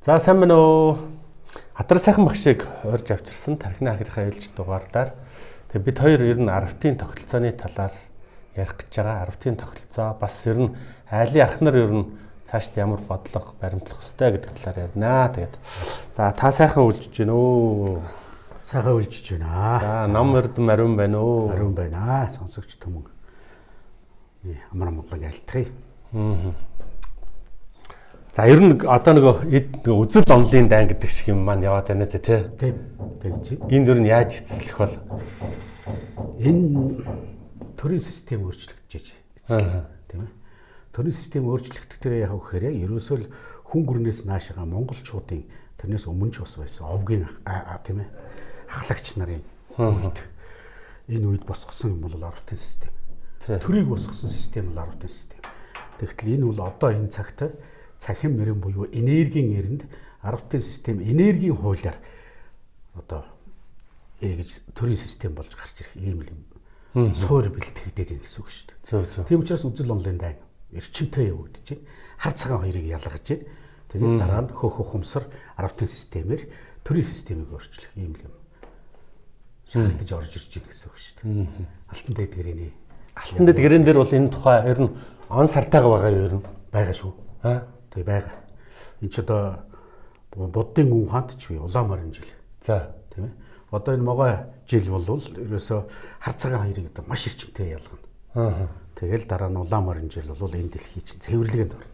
За сайн байна уу? Хадар сайхан багшийг урьж авчирсан тархины хахирхаа ээлж дугаардаар тэгээ бид хоёр ер нь аравтын тогтолцооны талаар ярих гэж байгаа. Аравтын тогтолцоо бас ер нь айлын ах нар ер нь цаашд ямар бодлого баримтлах ёстой гэдэг талаар ярина. Тэгээд за та сайхан үлжиж гин үү? Сайхан үлжиж байна. За ном эрдэм ариун байна уу? Ариун байна. Сонсогч түмэн амар амгалан айлтгая. За ер нь одоо нөгөө эд нөгөө үзэл онлын дайн гэдэг шиг юм маань яваад байна те тий. Тийм. Тэгж. Энд ер нь яаж эцэслэх бол? Энэ төрийн систем өөрчлөгдөж эцэслэх тийм ээ. Төрийн систем өөрчлөгдөх дээр яг гэхээр ерөөсөө л хүн гүрнээс наашаага монголчуудын тэрнээс өмнө ч бас байсан овгийн тийм ээ ахлагч нарын үед энэ үед босгосон юм бол аравтын систем. Төрийг босгосон систем бол аравтын систем. Тэгтэл энэ бол одоо энэ цагт цахим мөрөн буюу энергийн эрэнд аравтын систем энергийн хуулиар одоо гэж төрийн систем болж гарч ирэх ийм л юм суур бэлтгэгдээд байна гэсэн үг шүү дээ. Зөв зөв. Тийм учраас үзэл онлын дайн эрчимтэй явагдаж байна. Хар цагаан хоёрыг ялгаж байна. Тэгээд дараа нь хөөх ухамсар аравтын системээр төрийн системийг өөрчлөх ийм л юм шахагдаж орж ирж байна гэсэн үг шүү дээ. Алтан дээд гэрээний. Алтан дээд гэрээн дээр бол энэ тухай ер нь он сартайгаа байгаа юу ер нь? Байгаа шүү. Аа. Тэг байгаа. Энд ч одоо Буддын гүн хаант ч бий улаан морин жил. За. Тийм ээ. Одоо энэ могой жил бол ерөөсөө хар цагаан хоёрыг одоо маш эрчимтэй ялгана. Аа. Тэгэл дараа нь улаан морин жил бол энэ дэлхий чинь цэвэрлэгэнд орно.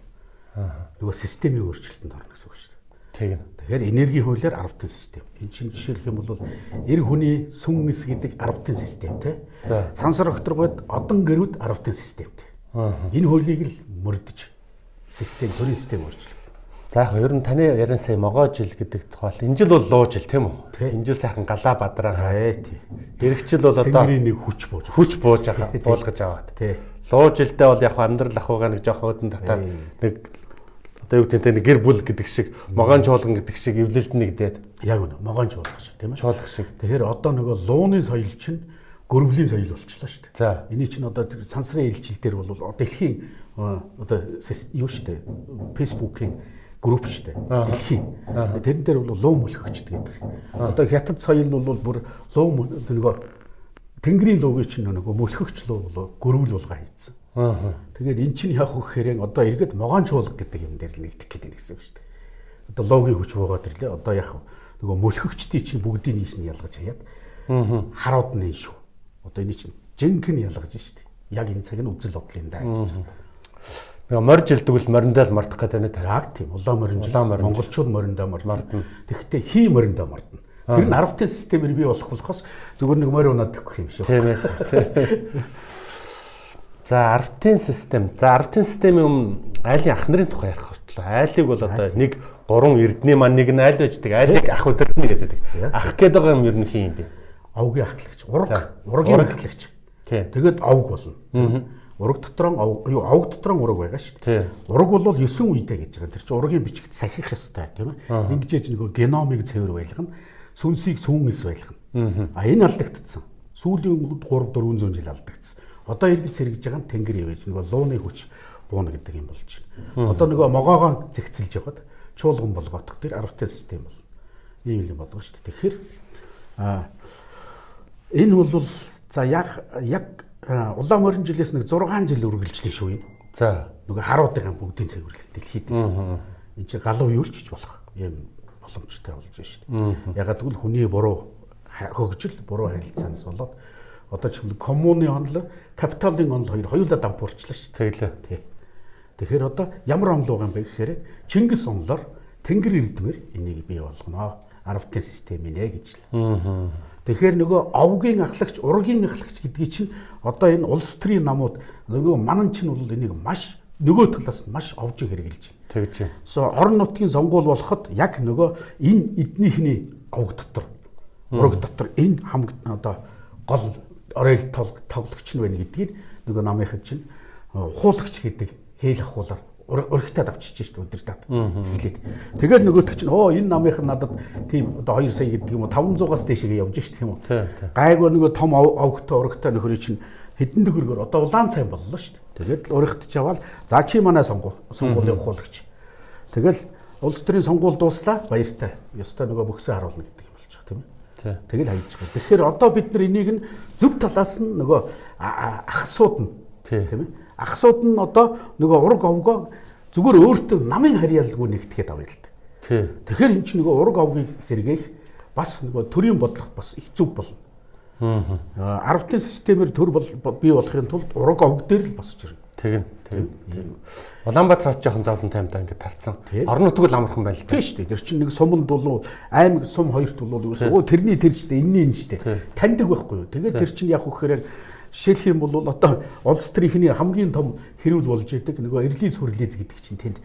Аа. Нөгөө системийн өөрчлөлтөнд орно гэсэн үг шүү дээ. Тэгнь. Тэгэхээр энергийн хуулиар аравтын систем. Энэ чинь жишээлх юм бол эр хүний сүн эс гэдэг аравтын системтэй. За. Сансар огторгойд одон гэрүүд аравтын системтэй. Аа. Энэ хуулийг л мөрдөж систем төрийн систем өөрчлөх. За яг ер нь таны ярин сая могой жил гэдэг тухай л энэ жил бол луу жил тийм үү? Тий. Энэ жил сайхан галаа бадраагаа. Аа тий. Ирэх жил бол одоо Тэнгэрийн нэг хүч бууж. хүч бууж байгаа буулгаж аваад. Тий. Луу жилдээ бол яг амьдрал ахуйгаа нэг жоох өөдөн татаад нэг одоо юу гэдэг нь нэг гэр бүл гэдэг шиг могоон чуулган гэдэг шиг эвлэлд нэгдээд Яг үнэ могоон чуулга шиг тийм ээ. чуулга шиг. Тэгэхээр одоо нөгөө лууны соёл чинь гөрвлийн соёл болчлоо шүү дээ. За. Эний чинь одоо тэр сансрын илчил дээр бол дэлхийн одоо юу шүү дээ. Facebook-ийн групп шүү дээ. Дэлхийн. Тэрэн дээр бол луу мөлхөгчд гэдэг. Одоо хятад соёл бол бүр луу нөгөө тэнгэрийн луугийн чинь нөгөө мөлхөгч луу бол гөрвөл булгаа хийцэн. Аа. Тэгээд эн чинь явах гэхээр одоо эргээд могоон чуулга гэдэг юм дээр л нэгдэх гээд байна гэсэн үг шүү дээ. Одоо луугийн хүч буугаад ирлээ. Одоо яг нөгөө мөлхөгчдийн чинь бүгдийг нийш нь ялгаж хаяад. Харууд нь шүү. Одоо эний чинь жинхэнэ ялгаж шүү дээ. Яг энэ цаг нь үзэл бодлын даа гэж. Нөгөө морь жилдэг л мориндоо л мартах гэдэг нэ. Яг тийм улаан морин жил. Улаан морин жил. Монголчууд мориндоо мордно. Мордно. Тэгэхдээ хий мориндоо мордно. Тэр нь аравтын системээр бий болох болохоос зүгээр нэг морь унаад өгөх юм шүү. Тийм ээ. За аравтын систем. За аравтын системийн өмнө айлын ах нарын тухай ярих болтлоо. Айлыг бол одоо 1 3 эрдний маань нэг нь айл байждаг. Айлыг ах удирдна гэдэг. Ах гэдэг байгаа юм ер нь хин юм бэ? Овгийн ахлагч, ураг, За. ургийн Ураг. ахлагч. Тий. Тэгээд овг болно. Ураг дотроо овг, юу овг дотроо ураг байгаа шүү Тий. дээ. Ураг бол 9 үедээ гэж байгаа. Тэр чинь ургийн бичигт сахих ёстой тийм ээ. Ингэж ээж нөгөө геномыг цэвэр байлгана, сүнсийг сүүн эс байлгана. А энэ алдагдсан. Сүүлийн 3 400 жил алдагдсан. Одоо эргэж сэргэж байгаа нь тэнгэр явж нөгөө лууны хүч бууна гэдэг юм болж байна. Одоо нөгөө могоогоон зэгцэлж яваад чуулган болгоотох тэр аравтын систем бол ийм л юм болгоо шүү дээ. Тэгэхээр а энэ бол за яг яг улаан морин жилээс нэг 6 жил үргэлжлэн шүү энэ. За. Нөгөө харуудын бүгдийн цэвэрлэг дэлхийд. Энэ чинь галуу юулчж болох юм боломжтой болж байна шүү дээ. Ягаад гэвэл хүний буруу хөгжил, буруу харилцаанаас болоод одоо ч юм коммуны онол, капиталын онол хоёр хоёулаа дампуурчлаа шүү дээ. Тэглээ. Тий. Тэгэхээр одоо ямар онол байгаа юм бэ гэхээр Чингис онолоор Тэнгэр эрдмээр энийг бий болгоно. Аравтын систем инэ гэж л. Тэгэхээр нөгөө овгийн ахлагч, ургийн ахлагч гэдгийг чинь одоо энэ улс төрийн намууд нөгөө манан чинь бол энийг маш нөгөө талаас маш овжин хэрэгжилж байна. Тэгж. So орон нутгийн сонгуул болоход яг нөгөө энэ эднийхний овг дотор, ураг дотор энэ хамаг одоо гол оройл тоглогч нь байна гэдгийг нөгөө намынхан чинь ухуулагч гэдэг хээл ахуулаар урагтаад авчиж шít өдөртаад эхлээд. Тэгэл нөгөөх чинь оо энэ намынхан надад тийм одоо 2 сая гэдэг юм уу 500-аас дээшээ явж шít тийм үү. Гайгүй нөгөө том овгтой урагтай нөхрийн чинь хэдэн төгрөгөөр одоо улаан цайн боллоо шít. Тэгээд л урагтж аваад за чи манай сонгуулийн ухуулагч. Тэгэл Улс төрийн сонгуул дууслаа, баяртай. Ёстой нөгөө бөхсөө харуулна гэдэг юм болчих тийм ээ. Тэгэл хайж байгаа. Тэгэхээр одоо бид нар энийг нь зөв талаас нь нөгөө ахсууд нь тийм ээ. Ахсууд нь одоо нөгөө ураг овгоо зүгээр өөртөө намын харьяалгүй нэгтгэхэд авъя л да. Тэгэхээр эн чинь нөгөө ураг овгийг сэргээх бас нөгөө төрийн бодлого бас их зөв болно. Аравтын системээр төр бий болохын тулд ураг овг дээр л босч ирнэ. Тэгнь. Тэгнь. Улаанбаатар хот жоохон зовлон таймтай ингээд тарцсан. Орон нутг л амархан байна л да. Тийм шүү дээ. Тэр чинь нэг суманд болов аймаг сум хоёрт болов ерөөсөө тэрний тэр шүү дээ. Энэний энэ шүү дээ. Таньдаг байхгүй юу. Тэгээд тэр чинь яг үхээр жишээлх юм бол одоо улс төрийнхний хамгийн том хэрүүл болж идэг нөгөө эрлиз хүрлиз гэдэг чинь тэнд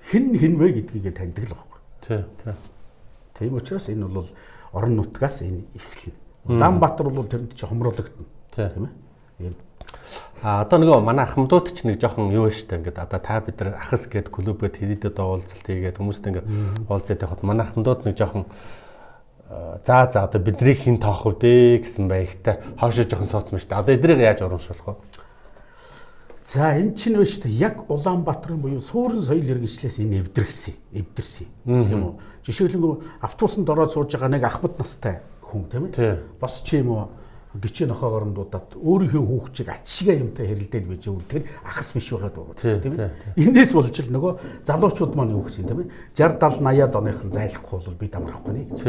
хэн хэн вэ гэдгийг таньдаг л байхгүй. Тийм. Тийм. Тийм учраас энэ бол орон нутгаас энэ эхэлнэ. Улаанбаатар бол тэрэнд чи хомруулагдана. Тийм ээ. А одоо нөгөө манай ахмадууд ч нэг жоохон юу штэ ингээд одоо та бид нар ахас гээд клуб гээд хэдийдэд уулзалт хийгээд хүмүүст ингээд уулзаад явхад манай ахмадууд нэг жоохон за одоо биднийг хэн тоох вэ гэсэн баягтай хоошоо жоохон сууцсан штэ. Одоо эдрийг яаж урамшуулах вэ? За энэ чинь вэ штэ яг Улаанбаатарын буюу суурин соёл иргэншлээс энэ эвдэрсэн. Эвдэрсэн. Тийм үү? Жишээлбэл автобусанд ороод сууж байгаа нэг ахмад настай хүн тийм ээ. Бос ч юм уу гिचээ нохоогоор нь дуудаад өөрийнхөө хүүхчийг ач шигээ юмтай хэрэлдээд байж үл тэр ахас биш байгаад байгаа тийм ээ. Энээс болж л нөгөө залуучууд маань юу гэсэн тийм ээ. 60 70 80-аад оныхон зайлахгүй бол бид амрахгүй нэ гэж.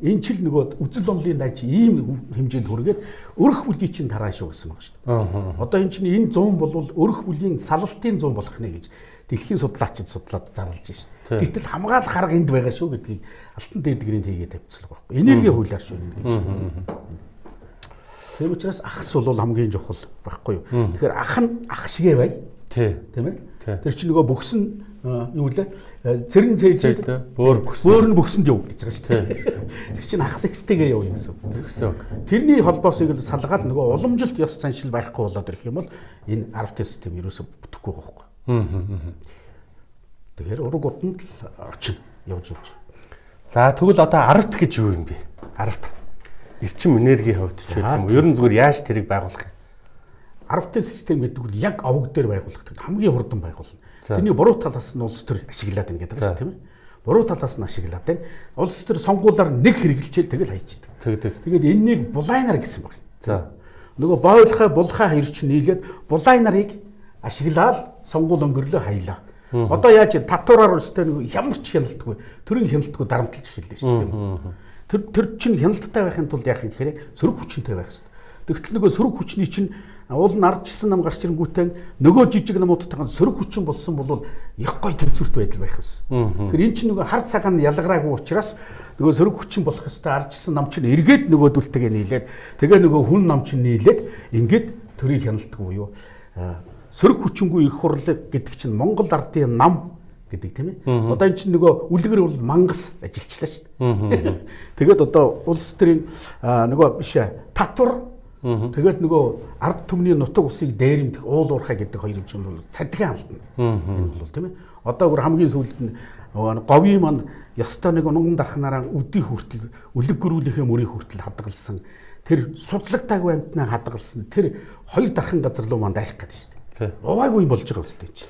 Энэ чил нөгөө үзэл онлын дайч ийм хэмжээнд хүргээд өрх бүлий чинь тараа шүү гэсэн байгаа шүү дээ. Одоо энэ чинь энэ 100 бол өрх бүлийн салалтын 100 болох нэ гэж дэлхийн судлаачид судлаад зарлж шин. Гэтэл хамгаалах арга энд байгаа шүү гэдгийг алтан дээдгэрийн хийгээд тавьчихлаа байхгүй. Энерги хуулиар шүү энэ гэж. Тийм учраас ахс бол хамгийн чухал байхгүй юу. Тэгэхээр ах нь ах шигээ бай. Тийм ээ. Тэр чинь нөгөө бөхсөн юу лээ? Цэрэн цээж бөөр бөхсөн. Бөөр нь бөхсөнд яв гэж байгаа шүү дээ. Тэр чинь ахс экстэйгээ яв гэсэн үг. Тэгсэн үг. Тэрний холбоосыг л салгаал нөгөө уламжилт ёс заншил байхгүй болоод ирэх юм бол энэ 10 систем ерөөсө бүтэхгүй байгаа байхгүй. Тэгэхээр ураг уданд л очино явж явж. За тэгвэл одоо 10 гэж юу юм бэ? 10 эрчим энергийн хувьд ч гэх юм уу. Ер нь зүгээр яаж тэрийг байгуулах юм? 10-ын систем гэдэг нь яг овог дээр байгуулах гэдэг хамгийн хурдан байгуулна. Тэрний буруу талаас нь улс төр ашиглаад байна гэдэг байна тийм ээ. Буруу талаас нь ашиглаад байна. Улс төр сонгуулиар нэг хэрэгжилчээл тэгэл хайчдаг. Тэгдэг. Тэгээд энэнийг булайнар гэсэн байна. За. Нөгөө бойлохой булхай хоёр чинь нийлээд булай нарыг ашиглаад сонгуул өнгөрлөө хаялаа. Одоо яаж татвараар өстэй нөгөө ямар ч хяналтгүй төрийн хяналтгүй дарамтлаж эхэллээ шүү дээ тийм үү. Тэр чинь хяналттай байхын тулд яах юм гэхээр сөрөг хүчинтэй байх хэрэгтэй. Тэгтэл нөгөө сөрөг хүчний чинь уул нь ардчилсан нам гарч ирэнгүүтээ нөгөө жижиг намуудтайгаа сөрөг хүчин болсон бол их гой тэнцвэрт байдал байх юмсан. Тэгэхээр эн чинь нөгөө хар цагаан ялгараагүй учраас нөгөө сөрөг хүчин болох ёстой ардчилсан нам чинь эргээд нөгөөдөлтэйгээ нийлээд тэгээ нөгөө хүн нам чинь нийлээд ингээд төрийг хяналтгүй буюу сөрөг хүчингүй их хурлыг гэдэг чинь Монгол ардын нам гэдэг тийм ээ. Одоо эн чинь нөгөө үлгэр бол мангас ажилчлаа шүү дээ. Тэгээд одоо улс төрийн нөгөө биш татвар тэгээд нөгөө ард түмний нутаг усыг дээрэмдэх уул уурхай гэдэг хоёр юм чинь бол цадгийн алдна. Энэ бол тийм ээ. Одоо бүр хамгийн сүүлд нь говийн маань ёстой нэг унган дархнаараа үдий хүртэл үлэг гөрүүлийнхээ мөрийг хүртэл хадгалсан. Тэр судлагтаагүй амьтнаа хадгалсан. Тэр хоёр дархан газар руу маань дайрах гэдэг шүү дээ. Уваагүй юм болж байгаа үстэй чинь.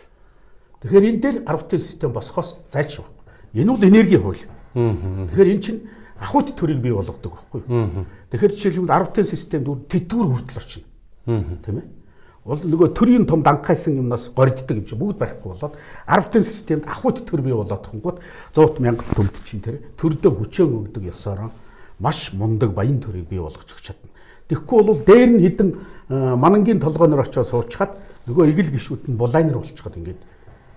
Тэгэхээр энэ дээр 10-ын систем босхоос зайлшгүй. Энэ бол энергийн хууль. Тэгэхээр эн чинь ахуйт төрийг бий болгодог байхгүй юу? Тэгэхээр жишээлбэл 10-ын системд тэтгэвэр хүртэл очино. Тийм ээ? Бол нөгөө төрийн том данхайсан юмнаас гориддаг юм чинь бүгд байхгүй болоод 10-ын системд ахуйт төр бий болоод хонгууд 100 мянга төмд чинь тэр төрдөө хүчээн өгдөг ёсороо маш мундаг баян төрийг бий болгож өгч чадна. Тэгэхгүй бол дээр нь хідэн манангийн толгойнор очиод суучхад нөгөө эгэл гişүүд нь булайнар болчиход ингээд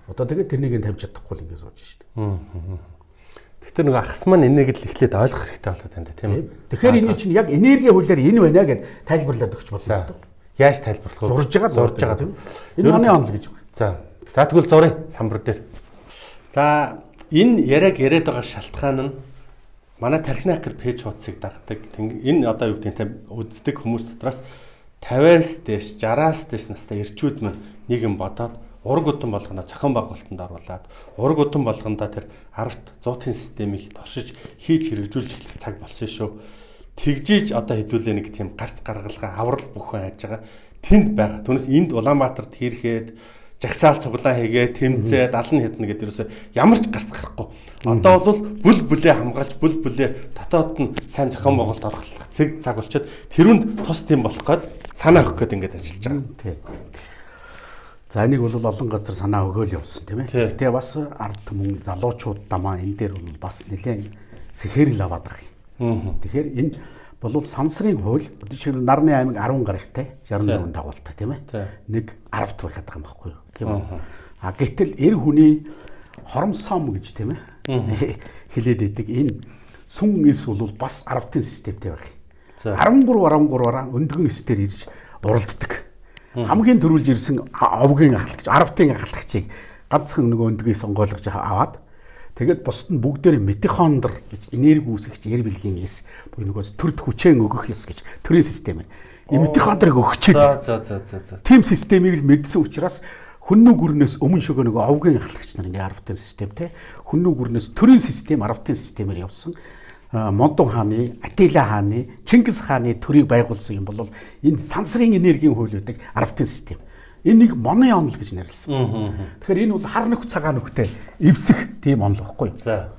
одоо тэгээд тэрнийг нь тавьж чадахгүй л ингээд сууж шít. Гэхдээ нөгөө ахс маань энийг л эхлээд ойлгох хэрэгтэй болоод байна тийм ээ. Тэгэхээр энэ чинь яг энерги хуулиар энэ байна гэд тайлбарлаад өгч болно л доо. Яаж тайлбарлах вэ? Зурж байгаа тийм. Энэ манай онол гэж байна. За. За тэгвэл зуръя самбар дээр. За энэ яриаг яриад байгаа шалтгаан нь манай тархины хакер пэйж хуудсыг дагдаг. Энэ одоо юу гэдэг нь үздэг хүмүүс дотроос 50-аас дээш, 60-аас дээш настай эрчүүд мань нэг юм бодоод ураг удам болгоно зохион байгуулалтанд оруулаад ураг удам болгондоо тэр 10-т 100-ын системийг туршиж хийж хэрэгжүүлж эхлэх цаг болсон шүү. Тэгжиж одоо хэдүүлээ нэг тийм гарц гаргалгаа аврал бүхэн хайж байгаа. Тэнд байгаа. Түүнээс энд Улаанбаатарт хийрхэд жагсаал цуглаан хийгээ тэмцээ 70 хэдэн гэдэг ерөөсөө ямар ч гарц гарахгүй. Одоо бол бүл бүлээ хамгаалж, бүл бүлээ дотоод нь сайн зохион байгуулалт оруулах цэг цаг болчиход тэрүнд тус тийм болох гээд санаа өгөх гээд ингээд ажиллаж байгаа. Тий. За, энийг бол олон газар санаа өгөөл явсан, тийм ээ. Гэтэ бас ард түмэн залуучууд дамаа энэ дээр бол бас нэлээд сэхэрэл аваад байгаа юм. Тэгэхээр энэ бол сансрын хууль, одоо жишээлбэл Нарны аймаг 10 гарагтай 64 дагуултай, тийм ээ. Нэг 10-т байхад байгаа юм баггүй юу? Тийм үү? А гэтэл эр хүний хоромсом гэж, тийм ээ, хэлээд идэг энэ сүн эс бол бас 10-ын системтэй байх. 13 13-аараа өндгөн эсдэр ирж уралддаг. Хамгийн түрүүлж ирсэн овгийн ахлагч, 10-ын ахлагчийг ганцхан нөгөө өндгөөс онгойлгож аваад, тэгээд бусд нь бүгдээр митохондр гэж энерги үүсгэгч эр бэлгийн эс буюу нөгөө төрд хүчээн өгөх ёс гэж төрийн систем байна. Митохондрыг өгчээд. За за за за за. Тийм системийг л мэдсэн учраас хүннүү гүрнээс өмнө шөгөө нөгөө овгийн ахлагч нар ингээ 10-ын системтэй хүннүү гүрнээс төрийн систем 10-ын системээр явсан. Модон хааны, Атила хааны, Чингис хааны төрийг байгуулсан юм бол энэ сансрын энергийн хууль байдаг 10-ын систем. Энийг моны онол гэж нэрлэсэн. Тэгэхээр энэ бол хар нөх цагаан нөхтэй эвсэх тийм онол багхгүй юу? За.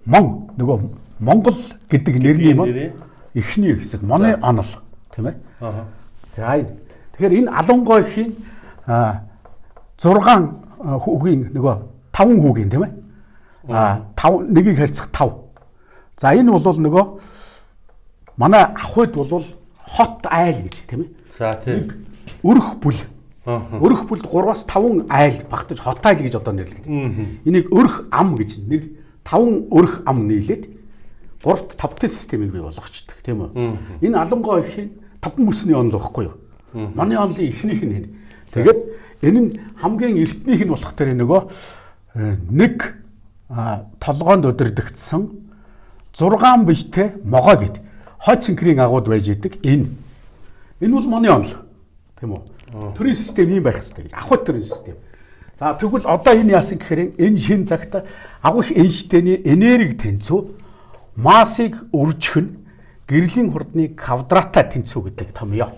Мон нөгөө Монгол гэдэг нэрний мон эхний хэсэг моны онол, тийм ээ. За, энэ. Тэгэхээр энэ Алангой ихийн 6 хүүгийн нөгөө 5 хүүгийн, тийм ээ. 5 нэгийг харьцах 5. За, энэ бол нөгөө манай ахуйд бол хот айл гэж, тийм ээ. За, тийм. Өрх бүл. Өрх бүлд 3-аас 5 айл багтаж хот айл гэж одоо нэрлэгддэг. Энийг өрх ам гэж нэг 5 өрх ам нийлээд 3-т 5-т системийг бий болгочдөг, тийм үү? Энэ Алангой ихийн 5 мөсний онол байхгүй юу? Манай онолын эхнийх нь энэ. Тэгээд энэ нь хамгийн эртнийх нь болох тэр нөгөө нэг толгоонд удирдагдсан 6 биетэй могоо гэд хойд цэнхрийн агууд байж идэг энэ. Энэ бол манай онол. Тийм үү? Төрийн систем ийм байх хэрэгтэй гэж. Ахуй төрийн систем. За, тэгвэл одоо энэ яасан гэхээр энэ шин цагт агуу их Эйнштейний энерги тэнцүү массыг үржих нь гэрлийн хурдны квадратаа тэнцүү гэдэг томьёо.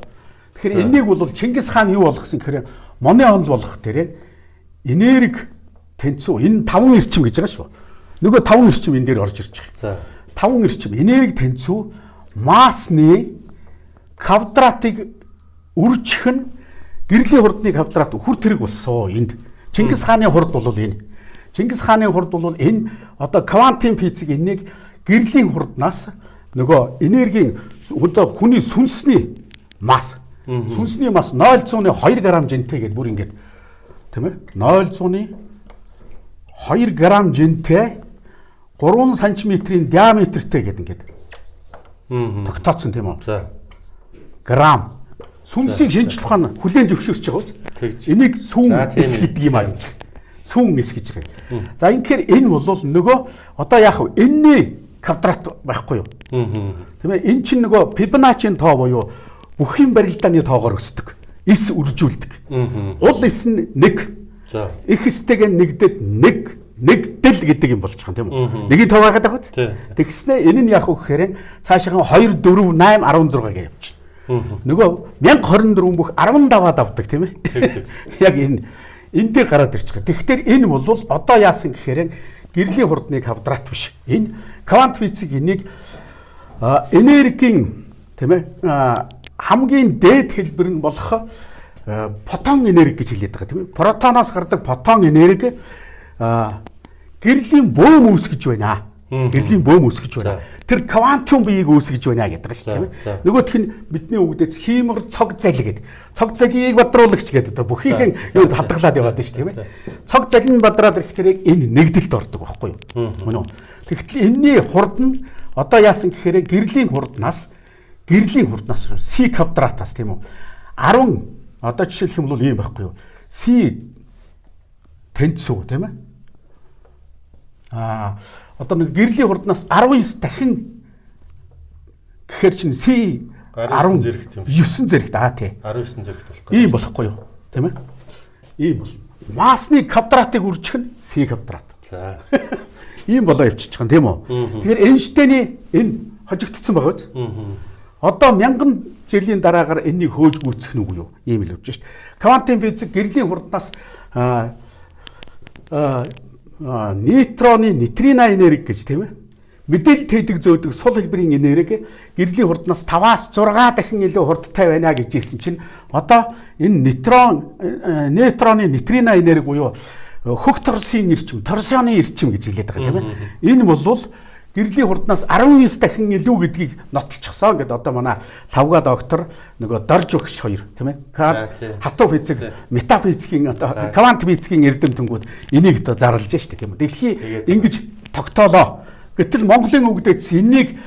Тэгэхээр энийг бол Чингис хаан юу болгосон гэхээр моны онол болгох дээрээ энерги тэнцүү энэ 5 эрчим гэж байгаа шүү. Нөгөө 5 эрчим энэ дээр орж ирж байгаа. За. 5 эрчим энерги тэнцүү массны квадратыг үржих нь гэрлийн хурдны квадрат үхэр тэрэг болсон энд. Чингис хааны хурд бол энэ. Чингис хааны хурд бол энэ одоо квантын физик энийг гэрлийн хурднаас нөгөө энергийн одоо хүний сүнсний масс. Сүнсний масс 0.2 г жинтэй гэдээ бүр ингээд, тийм ээ, 0.2 г жинтэй 3 см-ийн диаметртэй гэдэг ингээд тогтооцсон, тийм үү? За. Грамм. Сүнсийг шинжлэх ухаан хүлээн зөвшөөрч байгаа биз? Тэгж. Энийг сүүн За, тийм эс ээ. гэдэг юм а гэж. Сүүн эс гэж байгаа. За, ингэхээр энэ бол нөгөө одоо яах вэ? Энэний квадрат байхгүй юу? Тийм ээ. Энэ чинь нөгөө Фибоначчи тоо буюу бүхийн барилдааны тоогоор өсдөг. Эс үржүүлдэг. Уул эс нь 1. За. Их эстэйгээ нэгдээд 1 нэгдэл гэдэг юм болж байгаа юм, тийм үү? Нэгийн тоо байгаад байгаа биз? Тийм. Тэгснэ энэ нь яах вэ гэхээр цаашаахан 2 4 8 16 гэж явчихна. Нөгөө 1024 бүх 10 даваад авдаг, тийм ээ. Тэг, Яг энэ дээр гараад ирчих. Тэгэхээр энэ бол одоо яасан гэхээр гэрлийн хурдны квадрат биш. Энэ квант физик энийг энергийн, тийм ээ, хамгийн дээд хэлбэр нь болох фотон энерги гэж хэлээд байгаа, тийм ээ. Протоноос гардаг фотон энерги гэрлийн бөөм үүсгэж байна. Гэрлийн бөөм үүсгэж байна. Тэр квантум биеийг үүсгэж байна гэдэг шүү, тийм ээ. Нөгөөх нь бидний үгдээс хиймор цог зал гэдэг. Цог залийг бадруулагч гэдэг одоо бүхийнхэн юунд хадгалаад яваад байна шүү, тийм ээ. Цог зал нь бадраад ирэх тэрийг энэ нэгдэлд ордог байхгүй юу? Мөн үү? Тэгтэл энэний хурд нь одоо яасан гэхээр гэрлийн хурднаас c квадратаас, тийм үү? 10 одоо жишээлх юм бол ийм байхгүй юу? C тэнцүү, тийм ээ. Одоо нэг гэрлийн хурднаас 19 дахин гэхээр чинь C 19 зэрэгт юм шиг. 9 зэрэгт аа, тий. 19 зэрэгт болох Ийм болохгүй юу? Тийм ээ. Ийм бол. Массны квадратыг үржих нь C квадрат. За. Ийм болоо явчихчих юм, тийм үү? Тэгэхээр Эйнштейний энэ хожигдсон байгаа биз? Одоо мянган жилийн дараагаар энэнийг хөөж гүйцэх нь үгүй юу? Ийм л явж шít. Квантын физик гэрлийн хурднаас аа нейтроны нейтрино энерги гэж тийм ээ. Мэдээлэл тээдэг зөөдөг сул хэлбэрийн энерги гэрлийн хурднаас 5-аас 6 дахин илүү хурдтай байна гэж хэлсэн чинь одоо энэ нейтроны нейтрино энерги буюу хөх торсын эрчим, торсионы эрчим гэж хэлээд байгаа тийм ээ. Энэ бол гэрлийн хурднаас 19 дахин илүү гэдгийг нотолчихсон гэдээ одоо манай лавга доктор нөгөө дорж өгч хоёр тийм ээ. Хатуу физик, метафизикийн одоо квант физикийн эрдэмтэнгүүд энийг одоо зарлж штэ тийм үү. Дэлхий ингэж тогтоолоо. Гэтэл Монголын үгдээдс энийг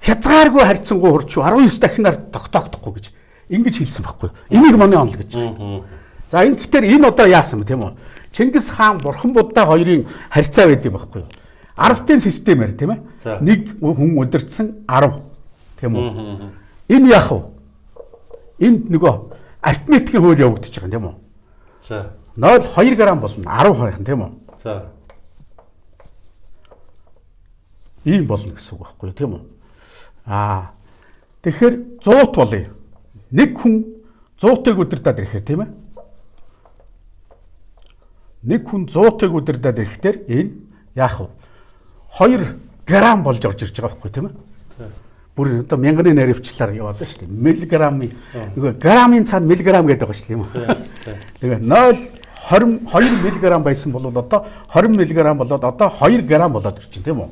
хязгааргүй харьцангуй хурд шүү 19 дахинаар тогтоогдохгүй гэж ингэж хэлсэн байхгүй юу. Энийг монын онол гэж. За энэ гэхдээ энэ одоо яасан бэ тийм үү? Чингис хаан Бурхан Будда хоёрын харьцаа байд юм байхгүй юу? 10-ын системээр тийм ээ. Нэг хүн удирдсан 10 тийм үү? Энэ яах вэ? Энд нөгөө арифметикийн хууль явагдаж байгаа юм тийм үү? За. 0.2 г болно 10 хоёрын тийм үү? За. Ийм болно гэсэн үг байхгүй юу тийм үү? Аа. Тэгэхээр 100-т болъё. Нэг хүн 100-ыг удирдаад ирэхээр тийм ээ? Нэг хүн 100-ыг удирдаад ирэхдээ энэ яах вэ? 2 грамм болж орж ирж байгаа байхгүй тийм ээ. Бүр одоо мянганы наривчлалаар яваалаа шүү дээ. Миллиграммын нөгөө граммын цаана миллиграмм гэдэг байгаа шүү дээ тийм үү. Тэгээ 0.22 миллиграмм байсан бол одоо 20 миллиграмм болоод одоо 2 грамм болоод ирчин тийм үү.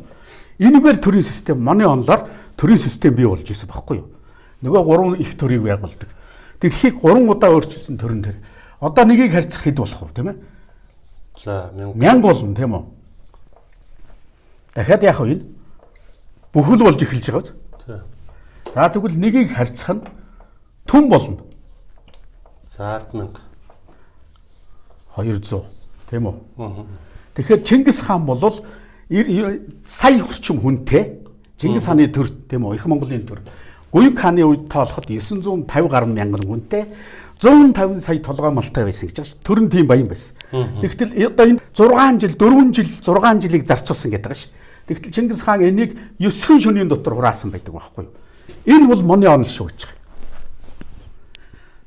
Энэгээр төрийн систем монын онлоор төрийн систем бий болж ирсэн байхгүй юу. Нөгөө гурван их төрийг байгуулдаг. Дэлхийг 3 удаа өөрчилсөн төрөн тэр. Одоо нэгийг харьцах хэд болох вэ тийм ээ? За 1000 болно тийм үү? Дахиад яах вэ энэ? Бүхэл болж эхэлж байгаа биз? За тэгвэл нэгийг харьцах нь түн болно. За 1000. 200 тийм үү? Тэгэхээр Чингис хаан бол сая орчим хүнтэй Чингис хааны төр тийм үү? Их Монголын төр. Гуйг хааны үед тоолоход 950 гаруй мянган хүнтэй 150 сая толгой малтай байсан гэж байгаа шүү. Төр нь тийм баян байсан. Тэгтэл одоо энэ 6 жил, 4 жил, 6 жилийг зарцуулсан гэдэг байгаа шүү. Тэгтэл Чингис хаан энийг 9 шөнийн дотор хураасан байдаг байхгүй юу? Энэ бол монын онол шүү гэж байгаа.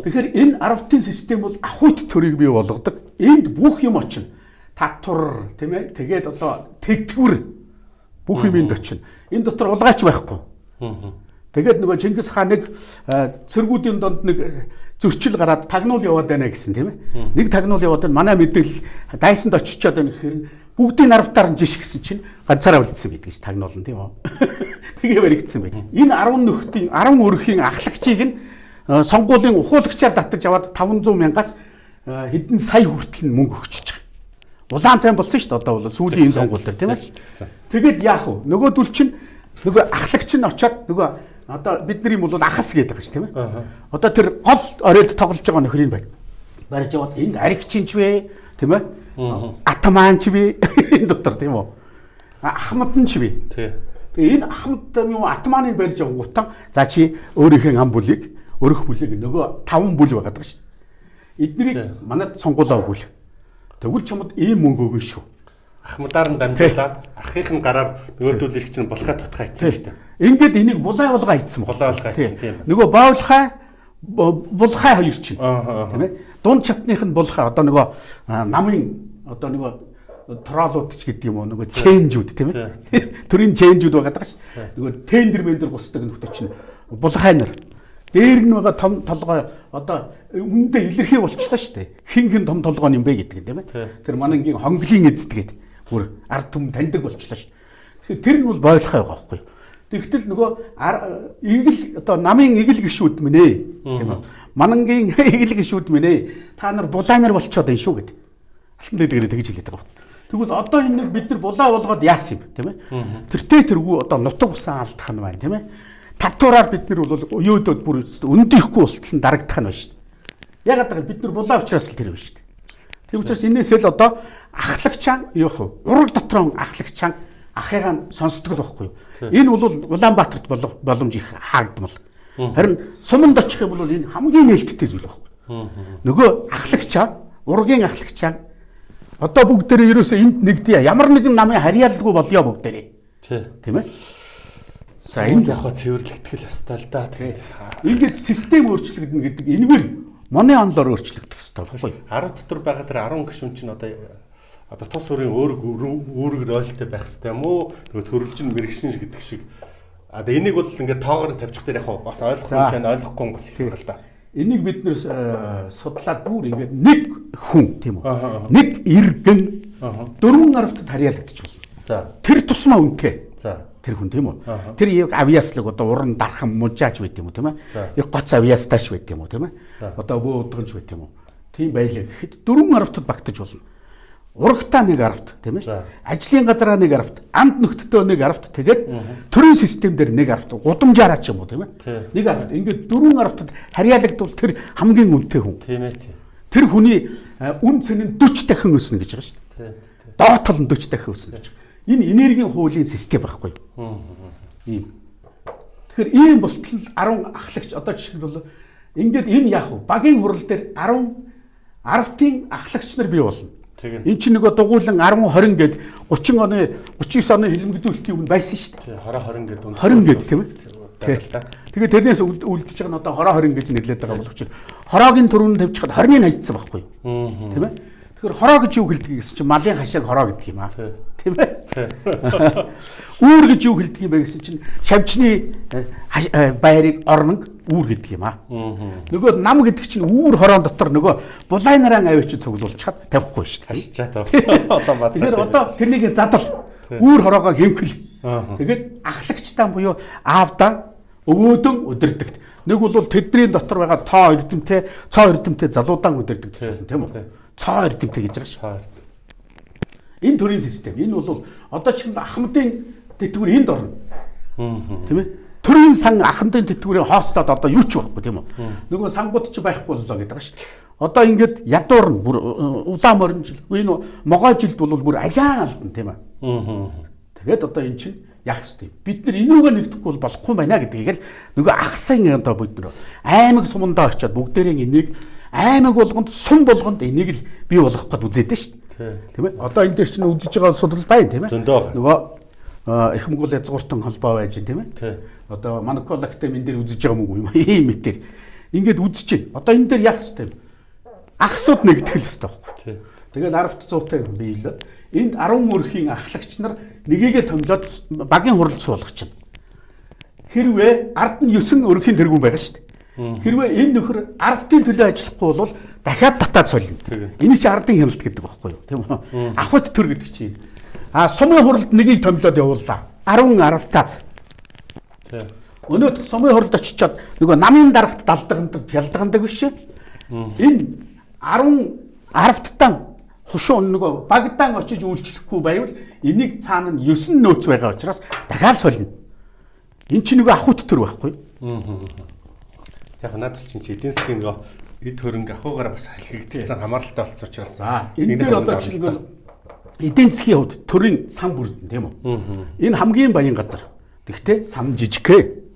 Тэгэхээр энэ 10-ын систем бол ахуйт төрийг бий болгодог. Энд бүх юм очино. Татвар тийм ээ. Тэгээд одоо тэтгэвэр бүх юм энд очино. Энэ дотор улгаач байхгүй. Тэгээд нөгөө Чингис хаан нэг цэргүүдийн донд нэг зөрчил гараад тагнуул яваад байна гэсэн тийм ээ. Нэг тагнуул яваад байна. Манай мэдээлэл дайсанд очичоод байна гэхээр бүгдийн наравтаар нь жиш гэсэн чинь ганцаараа үлдсэн байдаг ш тагнуулна тийм үү. Тэгээ баригдсан байт. Энэ 10 нөхдийн 10 өрхийн ахлагчийг нь сонгуулийн ухуулагчаар татаж аваад 500 мянгаас хэдэн сая хүртэл нь мөнгө өгчөж байгаа. Улаан цайн болсон шүү дээ одоо бол сүүлийн энэ сонгуул дээр тийм ээ. Тэгээд яах вэ? Нөгөөдөл чинь нөгөө ахлагч нь очиод нөгөө одоо бидний юм бол ахас гэдэг байгаа шүү тийм ээ. Одоо тэр гол оройд тоглож байгаа нөхрийг байна. Барьж яваад энд аригчин ч вэ тийм ээ. Атаман ч вэ энэ дотор тийм үү. Ахмад нь ч вэ. Тэгээ энэ ахмад юм атаманыг барьж явгуутан за чи өөрийнхөө ам бүлийг өрөх бүлийг нөгөө 5 бүл байгаад байгаа шүү. Эднийг манад сонгуулаа өгвөл. Тэгвэл чамд ийм мөнгө өгнө шүү. Ахмадаар нь дамжуулаад ахынх нь гараар нөгөөдөл их чинь булхай тутгаа ицсэн шүү дээ. Ингээд энийг булай булгаа ицсэн. Булай булгаа ицсэн тийм. Нөгөө баулхай булхай хоёр чинь. Тийм ээ. Дунд чатных нь булхай одоо нөгөө намын одоо нөгөө троолууд ч гэдэг юм уу нөгөө ченжүүд тийм ээ. Төрийн ченжүүд байгаа даа шүү. Нөгөө тендер мендер гусдаг нөхдөр чинь булхай нар. Дээр нь байгаа том толгой одоо үндэ илэрхий болчихлоо шүү дээ. Хин хин том толгой юм бэ гэдэг юм тийм ээ. Тэр манангийн хонглын эзэд гээд бүр ард түмэн таньдаг болчихлоо шүү дээ. Тэгэхээр тэр нь бол бойлохой байгаа байхгүй юу. Тэгтэл нөгөө игэл одоо намын игэл гişүүд минь ээ тийм үү. Манангийн игэл гişүүд минь ээ. Та нар булаанаар болчиход байна шүү гэд. Алтан дэдгэрээ тэгж хэлээд байгаа байхгүй. Тэгвэл одоо энэ нэг бид нар булаа болгоод яасан юм тийм ээ. Тэртээ тэргүй одоо нутаг усан алдах нь байна тийм ээ. Татвараар бид нар бол өөдөөд бүр өндихгүй болтол нь дарагдах нь байна шүү дээ. Ягаад гэвэл бид нар булаа учраас л тэр байна шүү дээ. Тийм учраас энээсээ л одоо ахлагчаан юу вэ? Ураг дотроо ахлагчаан ахыгаа нь сонсдог л байхгүй юу? Энэ бол Улаанбаатарт боломж их хаагдмал. Харин суманд очих юм бол энэ хамгийн нээлттэй зүйл байхгүй. Нөгөө ахлагчаан, ургийн ахлагчаан одоо бүгдээрээ ерөөсөө энд нэгдъя. Ямар нэгэн намын харьяалгүй болёо бүгдээрээ. Тийм ээ. За энд яг цэвэрлэгдэх л ёстой л да. Тэгээд ингээд систем өөрчлөгдөнө гэдэг энэгээр монын онлоор өөрчлөгдөх ёстой байхгүй юу? 10 дотор байгаа тэр 10 гишүүн чинь одоо Одоо тус бүрийн үүрэг ройлтой байх хэрэгтэй юм уу? Нөгөө төрөлж нь мэрэгшин гэдэг шиг. Одоо энийг бол ингээд тоогоор нь тавьчих дээр яг бас ойлгох юм чинь ойлгохгүй бас их юм л да. Энийг бид нэр судлаад бүр ингээд нэг хүн тийм үү? Нэг иргэн 4 аравтад харьяалагдчих болно. За. Тэр тусмаа үнэтэй. За. Тэр хүн тийм үү? Тэр яг авьяаслаг одоо уран дархан мужаач байт юм уу тийм ээ? Яг гоц авьяастайч байт юм уу тийм ээ? Одоо өвөө удганч байт юм уу? Тийм байлаа гэхэд 4 аравтад багтаж болно. Урагтаа 1 аравт тийм ээ? Ажлын газараа 1 аравт, амт нөхдөдөө 1 аравт, тэгээд төрийн систем дээр 1 аравт, гудамжаараа ч юм уу тийм ээ? 1 аравт. Ингээд 4 аравтад харьяалагдвал тэр хамгийн үнэтэй хүн. Тийм ээ. Тэр хүний үн цэн нь 40 дахин өснө гэж байгаа шүү дээ. Доод тал нь 40 дахин өснө гэж. Энэ энергийн хуулийн систем байхгүй юу? Ийм. Тэгэхээр ийм болтол 10 ахлагч одоо жишээлбэл ингээд энэ яах вэ? Багийн хурал дээр 10 аравтын ахлагч нар бий болно. Энэ чинь нөгөө дугуйлан 10 20 гээд 30 оны 39 оны хилмигдүүлэлтийн өмнө байсан шүү дээ. 20 20 гээд үнэ. 20 гээд тийм ээ. Тэгээд тэрнээс үлдэж байгаа нь одоо 20 20 гэж нэрлэдэг байгаа боловч хороогийн түрүүнд тавьчихад 20-ыг хайцсан байхгүй юу? Тийм ээ. Тэгэхээр хороо гэж юу хэлдэг гэсэн чинь малын хашааг хороо гэдэг юм аа. Тийм ээ. Үүр гэж юу хэлдэг юм бэ гэсэн чинь шавжны байрыг орног үүр гэдэг юм аа. Нөгөө нам гэдэг чинь үүр хороон дотор нөгөө булай наран аваач цуглуулчихад тавихгүй шүү дээ. Хашчаа тав. Тэгэхээр одоо тэрнийг задал үүр хороогоо хэмхэл. Тэгээд ахлагчтай буюу аавдаа өвөөдөн өдөрдөгт. Нэг бол тэдний дотор байгаа тоо эрдэмтэй, цоо эрдэмтэй залуудаан өдөрдөгт гэсэн тийм үү? Цоо эрдэмтэй гэж байгаа шүү. Энэ төрийн систем. Энэ бол одоо ч юм ахмадын тэтгэвэр энд орно. Тийм ээ? Төрийн сан ахмадын тэтгэврийн хоостоод одоо юу ч байхгүй тийм үү? Нөгөө сангууд ч байхгүй боллоо гэдэг байгаа шүү дээ. Одоо ингээд ядуурна бүр улаан морин жил. Энэ могой жилд бол бүр алиан алдна тийм ээ. Тэгээд одоо эн чинь яах ёстой. Бид нар энүүгээ нэгдэхгүй бол болохгүй байна гэдгийг л нөгөө ахсын одоо бид нар аймаг сумандаа очиод бүгдээрээ энийг аймаг болгонд сум болгонд энийг л бий болгох гээд үзээд шүү дээ. Тийм ээ. Одоо энэ дээр чинь үзэж байгаа судрал байна тийм ээ. Нөгөө их Монгол язгууртан холбоо байж тийм ээ. Одоо Манкол академи энэ дээр үзэж байгаа мөн юм ийм мэтэр. Ингээд үзэж байна. Одоо энэ дээр яах ёстой юм? Ахсууд нэгдэх л ёстой байхгүй. Тэгэл 10-т 100-тай биелээ. Энд 10 өрхийн ахлагч нар нэгийгээ томлоод багийн хуралд суулгачихна. Хэрвээ ард нь 9 өрхийн тэргүүн байгаа шүү дээ. Хэрвээ энэ нөхөр 10-ын төлөө ажиллахгүй бол дахиад татаад солино. Энийг чи ардын хяналт гэдэг байхгүй юу? Тийм үү? Ахуйт төр гэдэг чинь. А сумын хуралд нэгийг томлоод явууллаа. 10 10-таас. Тийм. Өнөөдөр сумын хуралд очичоод нөгөө намын дарагт далдгандаг, хялдгандаг биш. Энэ 10 10-тан хушуу нөгөө багдаан очиж үйлчлэхгүй байвал энийг цаана нь 9 нөөц байгаа учраас дахиад солино. Энд чинь нөгөө ахуйт төр байхгүй юу? Яг надад чинь эдийн засгийн нөгөө эд хөрөнгө ахуйгаараа бас халхигдсан хамааралтай болсон учраас энэ дээр одоо чинь нөгөө эдийн засгийн хувьд төрийн сан бүрдэн тийм үү? Энэ хамгийн баян газар. Тэгтээ сан жижигхээ.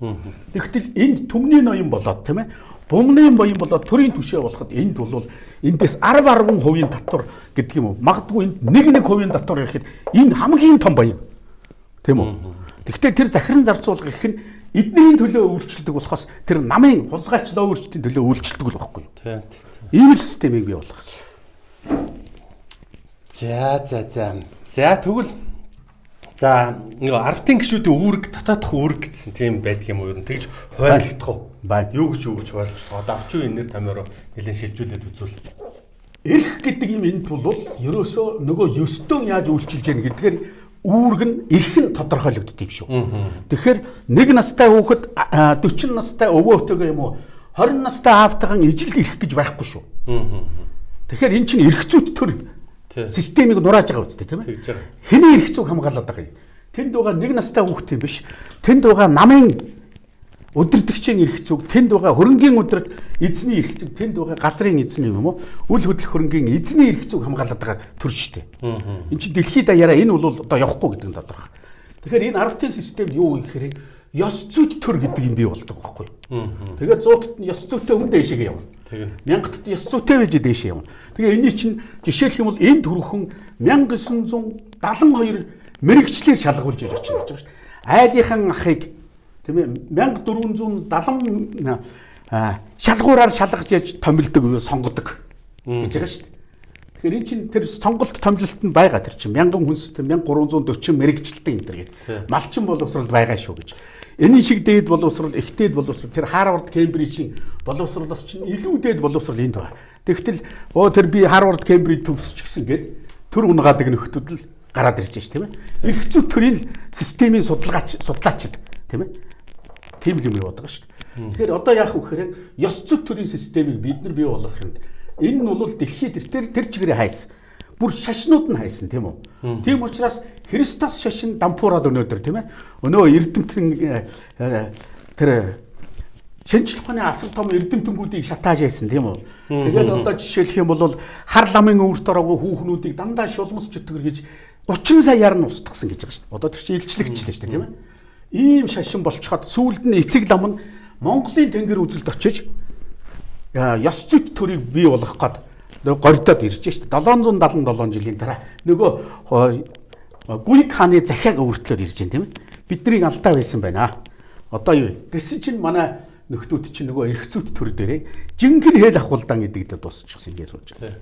Тэгтэл энд түмний ноён болоод тийм ээ? Бумны боён болоод төрийн түшээ болоход энд бол эндээс 10 10% татвар гэдэг юм уу? Магадгүй энд 1 1% татвар ирэхэд энэ хамгийн том баян. Тийм үү? Тэгвэл тэр захиран зарцуулах эрх нь эдний төлөө үйлчлдэг болохоос тэр намын хулгайч лоо өөрчлөлтийн төлөө үйлчлдэг л байхгүй юу? Тийм. Ийм л системийг бий болгох. За за за. За тэгвэл за нөгөө 10-ын гишүүдийн үүрэг дотоодох үүрэг гэсэн тийм байдаг юм уу ер нь тэгж хуваарлагдах уу? Байна. Юу гэж хуваарлагдах вэ? Одоо орчин үеийн нэр томьёороо нэлээд шилжүүлээд үзвэл. Эрх гэдэг юм энд бол ерөөсөө нөгөө ёстон яаж үйлчилж яах гэдгээр үүрэг нь эрх нь тодорхойлогддог юм шүү. Тэгэхээр нэг настай хүүхэд 40 настай өвөөтэйгээ юм уу 20 настай аавтайгаан ижилд ирэх гэж байхгүй шүү. Тэгэхээр эн чинь эрх зүйт төр системийг нурааж байгаа үстэй тийм ээ. Хэний эрх зүйг хамгаалаад байгаа юм. Тэнд байгаа нэг настай хүүхэд юм биш. Тэнд байгаа намын удирдагчийн эрх зүйг, тэнд байгаа хөрөнгийн удирд эзний эрх зүйг, тэнд байгаа газрын эзний юм уу? Үл хөдлөх хөрөнгийн эзний эрх зүйг хамгаалаад байгаа төр шүү дээ. Энд чинь дэлхийд даяараа энэ бол одоо явахгүй гэдэг нь тодорхой. Тэгэхээр энэ 10-ын системд юу гэхээр ёс зүйт төр гэдэг юм бий болдог байхгүй юу? Тэгээд 100-т нь ёс зүйтэй хүн дээшээ явна. 1000-т ёс зүйтэй байж дээшээ явна. Тэгээ энэний чинь жишээлх юм бол энэ түрхэн 1972 мэрэгчлэр шалгуулж иж очно гэж байгаа шүү дээ. Айлынхан ахыг тийм ээ 1470 шалгуураар шалгаж яж томилдог сонгодог гэж байгаа шүү дээ. Тэгэхээр эн чинь тэр сонголт томилолт нь байгаа тэр чинь мянган хүнстэй 1340 мэрэгчлэлтэн энэ төр гэдэг. Малчин боловсрол байгаа шүү гэж. Энэ шиг дээд боловсрол, их дээд боловсрол тэр Харвард, Кембрижийн боловсролоос чинь илүү дээд боловсрол энд байна. Тэгтэл тэр би Харвард, Кембриж төгсчихсэн гээд төр унгаадаг нөхдүүд л гараад ирж байна тийм ээ. Эрх зүйн төрийн системийн судлаачид тийм ээ. Тийм л юм яваад байгаа шүү дээ. Тэгэхээр одоо яах вэ гэхээр ёс зүйн төрийн системийг бид нар бий болгох юм. Энэ нь бол дэлхийд тэр чигээрээ хайсан. Бүр шашнууд нь хайсан тийм үү? Тийм учраас Христос шашин дампуураад өнөөдөр тийм ээ. Өнөө эрдэмтэн тэр шинжлэх ухааны асар том эрдэмтэнгүүдийг шатааж яасан тийм үү? Тэгээд одоо жишээлх юм бол хар ламын өвөрт ороогүй хүүхнүүдийг дандаа шулмас чөтгөр гэж 30 саяар нь устгасан гэж байгаа шүү дээ. Одоо тэр чинь илчлэгчлээ шүү дээ тийм ээ. Ийм шашин болцоход сүүлд нь эцэг лам нь Монголын тэнгэр үзэлд очиж ёс зүйт төрийг бий болгох гээд гордоод ирж шít. 777 жилийн дараа нөгөө Гуйг хааны захиаг өвөртлөөр ирж байна тийм ээ. Биднийг алдаа байсан байна. Одоо юу гэсэн чинь манай нөхдүүд чинь нөгөө эрх зүйт төр дээрээ жинхэнэ хэл ахуулдаан гэдэг дээр дуусчихсан ингэ сууж байгаа.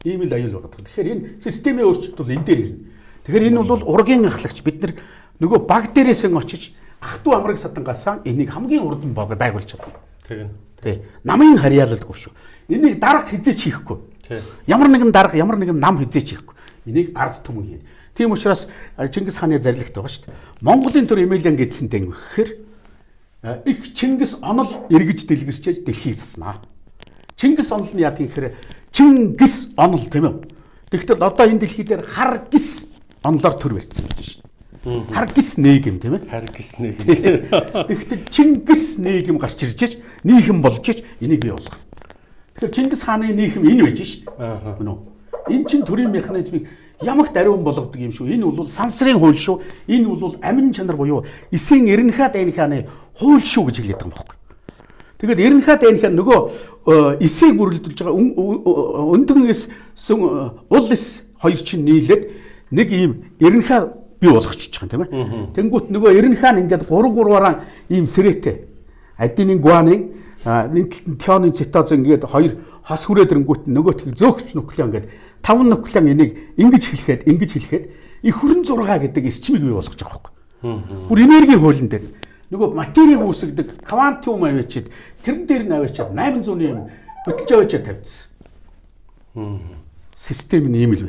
Ийм л аюул байгаа. Тэгэхээр энэ системийн өөрчлөлт бол энэ дээр ирнэ. Тэгэхээр энэ бол ургийн ахлагч бид нар нөгөө баг дээрээс нь очиж ах トゥ амраг садангаасаа энийг хамгийн урд нь байгуулж чадна. Тэгнь. Тий. Намын харьяалалгүй шүү. Энийг дарга хизээч хийхгүй. Ямар нэгэн дарга, ямар нэгэн нам хизээч хийхгүй. Энийг ард түмэн хийнэ. Тийм учраас Чингис хааны зарлагт байгаа шүү дээ. Монголын төр Эмэлян гэдсэнтэй гэхээр их Чингис онол эргэж дэлгэрчээж дэлхийг заснаа. Чингис онол нь яадаг гэхээр Чингис онол тийм үү? Тэгтэл одоо энэ дэлхий дээр хар гис онолоор төр барьсан гэж шүү. Хар гис нийгэм тийм ээ. Хар гис нийгэм. Тэгтэл Чингис нийгэм гарч ирж ич нийгэм болж ич энийг бий болгох. Тэгэхээр Чингис хааны нийгэм энэ байж шít. Мөн үү? Энэ чинь төрийн механизмыг ямагт ариун болгодог юм шүү. Энэ бол сансрын хууль шүү. Энэ бол амин чанар буюу эсийн эренхаа дайнхааны хууль шүү гэж хэлээд байгаа юм байна. Тэгээд эренхаа дайнхаа нөгөө эсийг бүрэлдүүлж байгаа өндөгнөөс ул эс хоёр чинь нийлээд нэг ийм эренхаа бий болгочихж байгаа юм тийм ээ. Тэнгүүт нөгөө эренхаа нь ингээд 3 3-аараа ийм сэрээтэй. Аденин гуанин нэг талд нь тионын цитоз ингээд хоёр хос хүрээд ирэнгүүт нөгөөтгийг зөөгч нуклеон ингээд 5 нуклеон энийг ингэж хэлэхэд их 26 гэдэг эрчмийг бий болгож байгаа байхгүй. Бүр энергийн хуулийн дээр нөгөө материйг үүсгэдэг квантум аваачид тэрэн дээр нь аваачаад 800-ны юм хөтөлж аваачаад тавьчихсан. Систем нь ийм л байсан.